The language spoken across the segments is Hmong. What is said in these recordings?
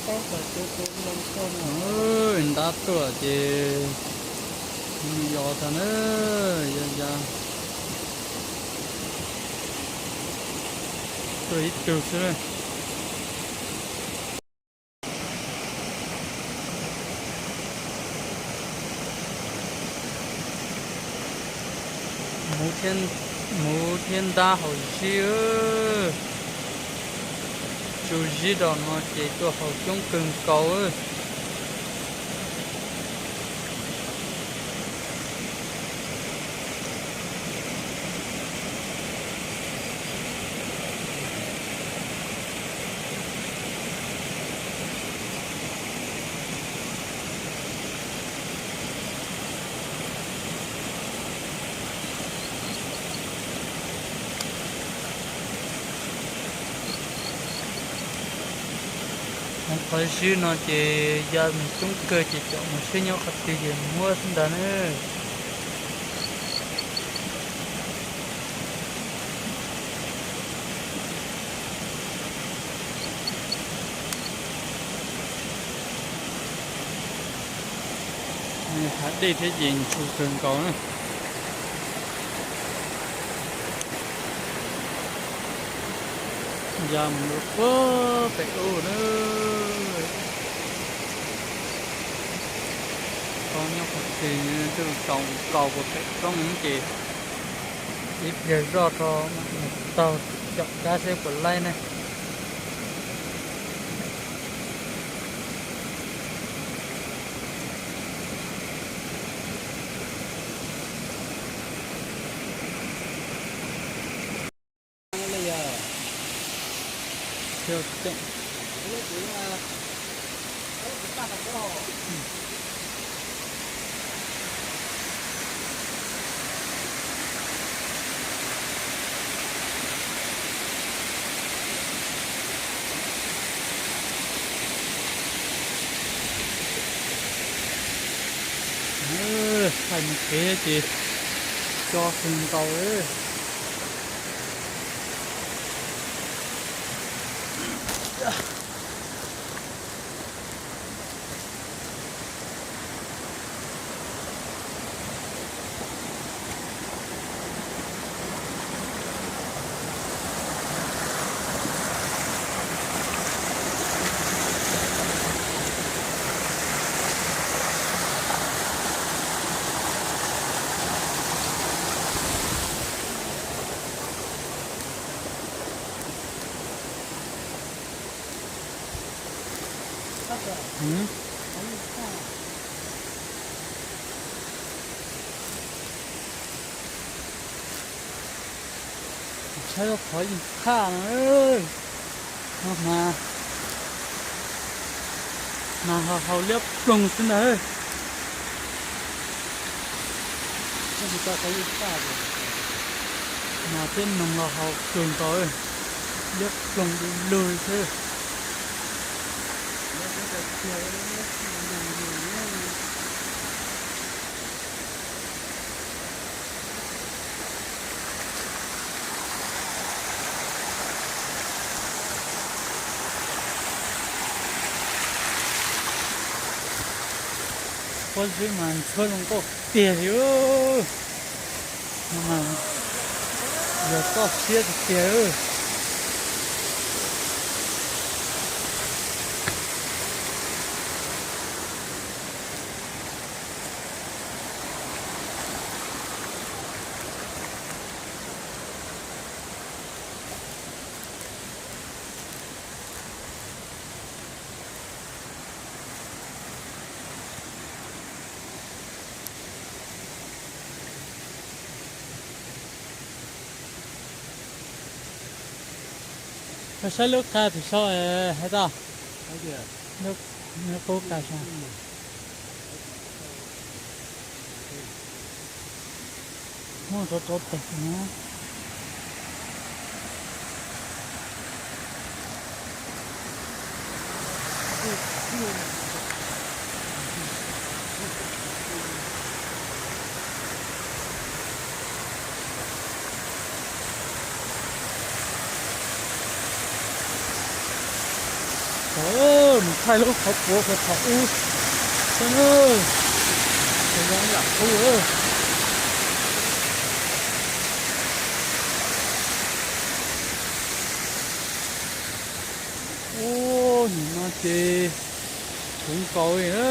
Ntab tuaj ces yos tag na, ya ya. Tuaj ib tug xwb na. Muv thiab ntab haus zib, tsu zib rau no ces tuaj haus coob kawg nkaus. Qhov zib no ces ya mus coob kawg ces cov mus sib nyob qhov twg ces muab xwb ntag na. Hav dej thiab ces ntxhov kawg nkaus na. Ya mus rau puag pem ub na. Tau nyob qhov twg twb tau nkaus puag pem roob ces ib pliag zoj rau mus taug caum kab seb puas laib ne. Thaij mus kev ces co kawg nkaus. Saib qhov yeej qhaj no, no mas, mas haus liab ploog xwb ntag. Mas thiab noog los haus kawg nkaus, liab ploog du lug xwb. Pob zeb mas ntxhuab zoo nkauj tiag li. Yog txoj siab tiag tiag. Koj saib lub qab tim saud hais tau. Lub qub qab saud. Muaj rov rov pem no. Mus thaij lub qhov puav puag thaum ub. Ua, zoo yam qub. Ub, nim no ces kub nkaus li na.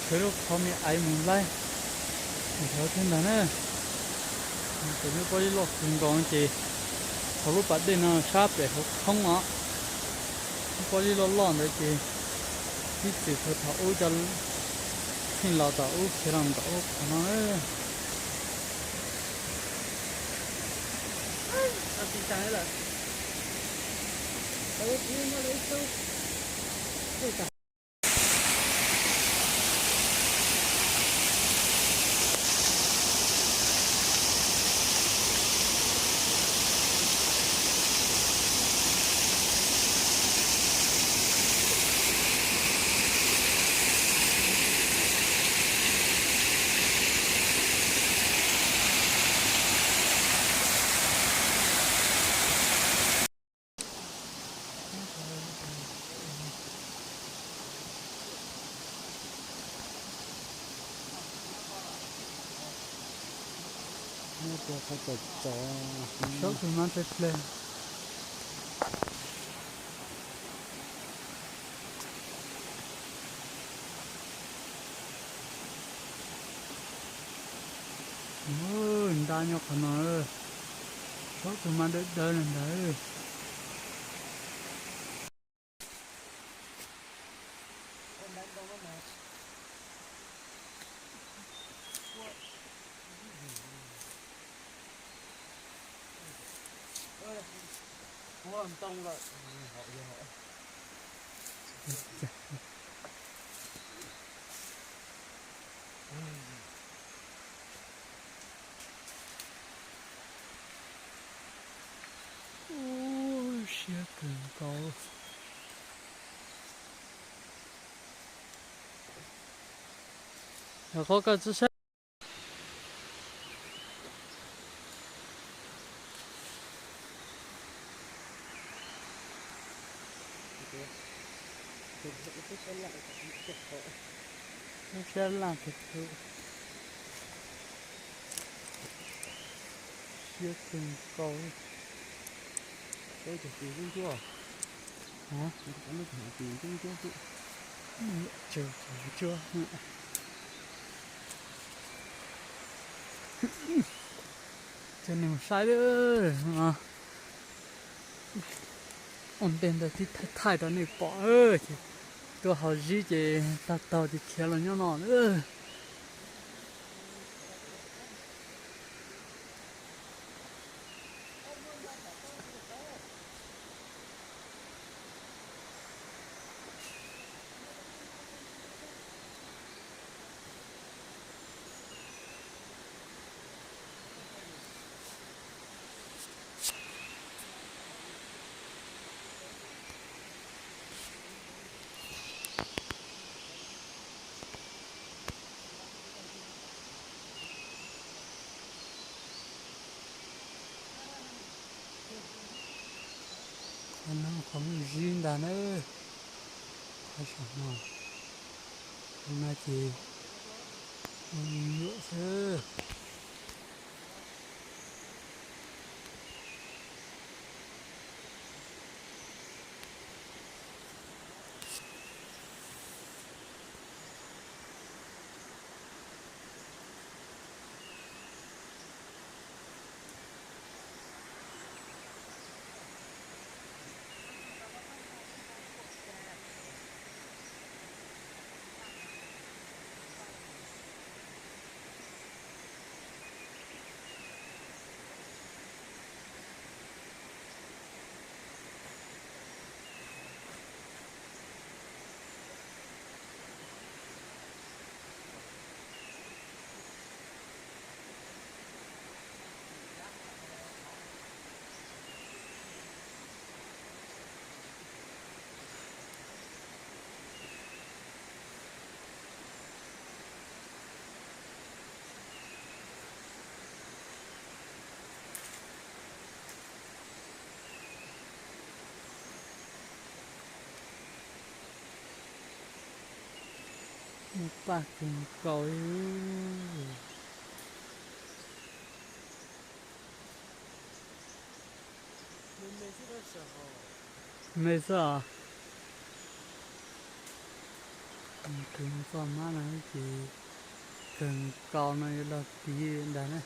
Khwv lub qhov me aiv mus laij ntawd thiab ntag na. Ces lub pob zeb loj kawg nkaus ces hauv lub pas dej no sab pem hauv thoob os. Lub pob zeb loj loj ntawd ces ib txwm puag thaum ub cov pheej los tom ub khiav los nkaum lub qhov no na. Saub tus no ple ple. Ub, nta nyob qhov no, saub tus mas dawb dawb na ntawd. Ub, siab kawg nkaus. Yog qhov koj tsis saib. Lub siab laj kawg tus. Siab kawg nkaus. Lub cag tis ntsuab ntsuab. Lub cag tis ntsuab ntsuab xwb. Tsaws cag ntsuab. Cov neeg saib lawm no. Ua ntej ntawd twb thaij thaij rau nej pom, ces tuaj haus zib ces tag taug ces khiav los nyob no lawm. Qhov no qhov muaj zib ntag na. Qhov saum no, qhov no ces ua me nyuam xwb. Paj kawg nkaus li. Me xwb os. Tus txoj hmab no ces kawg nkaus no yuav los tiv ntag na.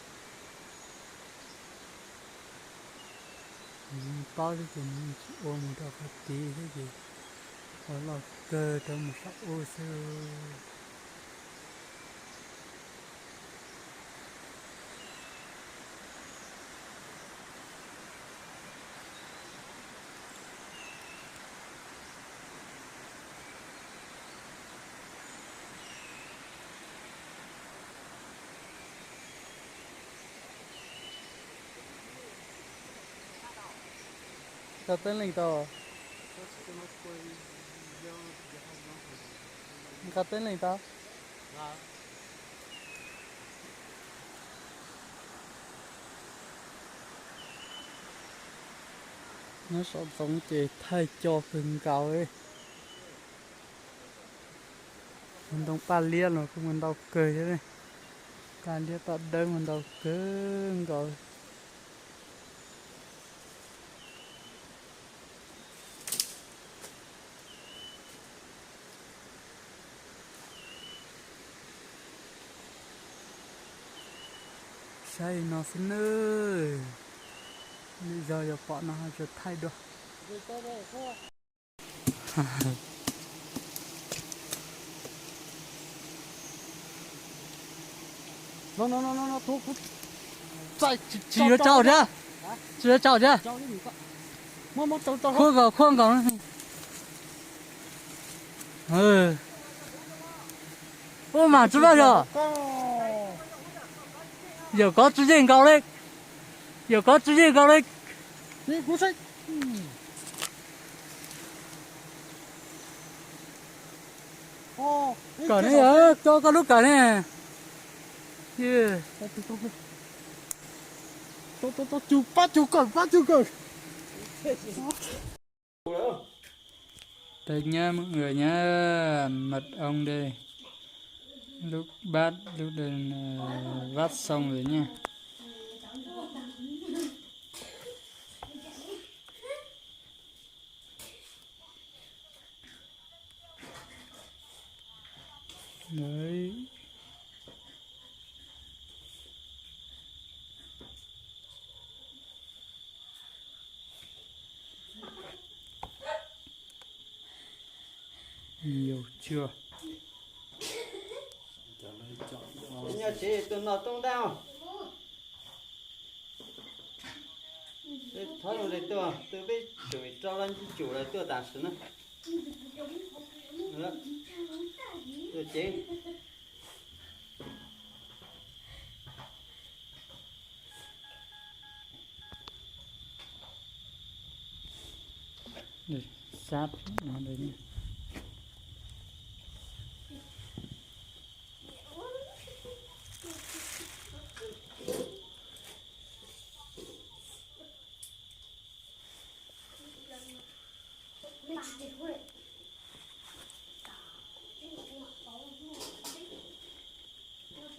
Nws paub thiab ces nws tsis ua mus rau qhov tid thiab ces ua loj kawg rau mus saum ub xwb. Nqa teeb leej tau. Nqa teeb leej tau. Nyob saum ntxoov ces thaij co kawg nkaus li. Ntoo paj liab los kuj muaj ntau kawg thiab. Paj liab paj dawb muaj ntau kawg nkaus. Saib no xwb nawb. Lwm zaug yog pom no ho tsuas thaij dua. Tsis yuav tsau thiab, tsis yuav tsau thiab. Khuab nkaus, khuab nkaus. Ub, mas tsis vaj yog, yawm kov tsis yeej nkaus li, yawm kov tsis yeej nkaus li. Kawm ne, tso koj lub kawm ne. Pab cug kawm, pab cug kawm. Đây nhá mọi người nhá, mật ong đây, lúc bát, lúc đây là vắt xong rồi nha. Đấy. Nhiều chưa? Nyob tsev tus no tooj dab. Thov zoo li tuaj, tus peb tsum rau lawv tsum lawv tuaj tam sim na. Tuaj tsev. Sab no.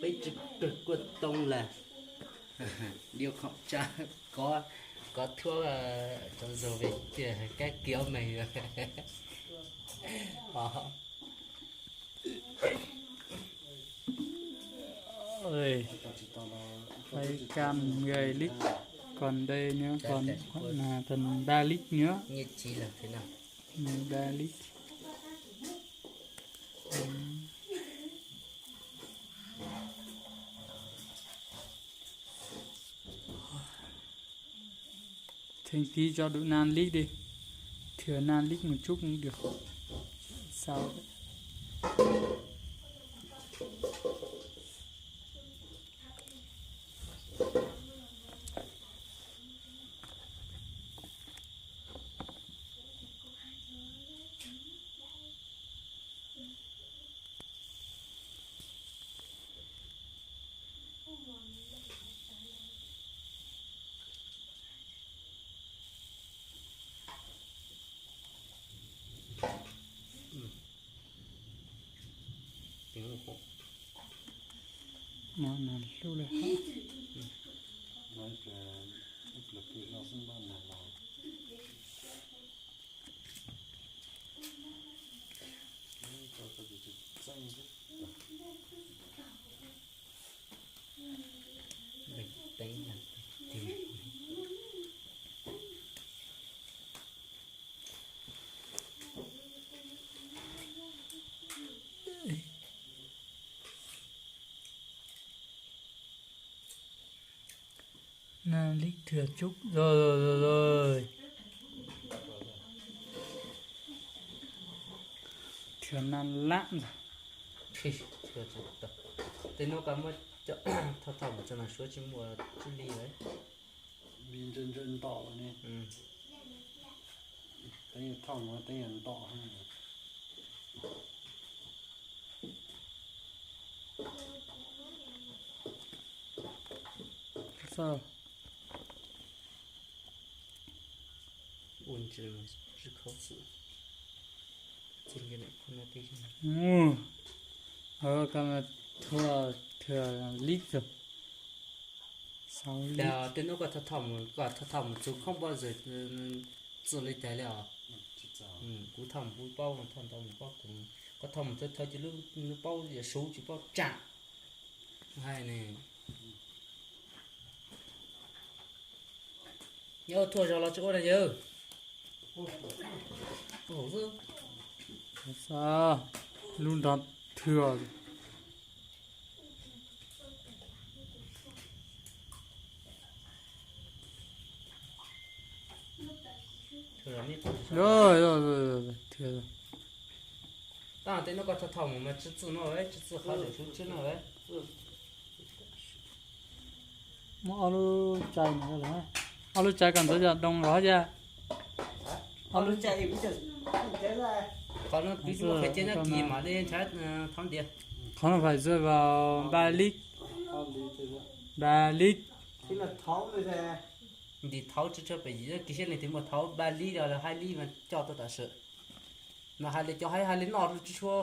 Peb tsis kawg kuaj toob lawm, điêu khẩu trang, có có thuốc chống dùng về kab kiếu mày rồi. Ơi, đây cam gầy lít, còn đây nữa còn là tầm ba lít nữa. Như chị là thế nào? Ba lít. Thêm tí cho đủ năm lít đi. Thừa năm lít một chút cũng được. Sao? No nas hlub li hab. Ib pliag pw no xwb npaj nas los. Txeeb xwb. Nas lib thwm cub. Thwm nas lab ntag. Tej hnub koj muab thauj thauj mus tso nas suav tsis muaj tsis li lawm. Li ntse ntse ntom los ne. Teeb yuav thauj mus teeb yuav ntom. Mus, thua thwm lib txug. Tej hnub koj thauj thauj mus txug khoob pob zawg txwm li cas li os. Kuv thauj mus kuv paub, thauj ntau mus paub, koj thauj mus thawj thawj ces lub paub yog suv tsis paub tsaam. Hais ne. Nyob thua zog los tsis ua na yawg. Lub nrog thwm. Thwm. Tej hnub koj thauj thauj mus mas tsis txwm no, tsis txwm qhov zaum suv tsis no. Muab ob lub tsai no, ob lub tsai kom ntxuav cov doo los yog. Ob lub, qhov no peb muab qhov cia nyob kis mam li ntshav thauv ntiav. Qhov no phải dựa vào ba lít. Ba lít. Ntim thauv tsis tshua pem yim, kis siab leej twg muaj thauv ba lít los hai lít mas coj tuaj tam sim. Mas hais li cov hais hais li noj tsis tshua.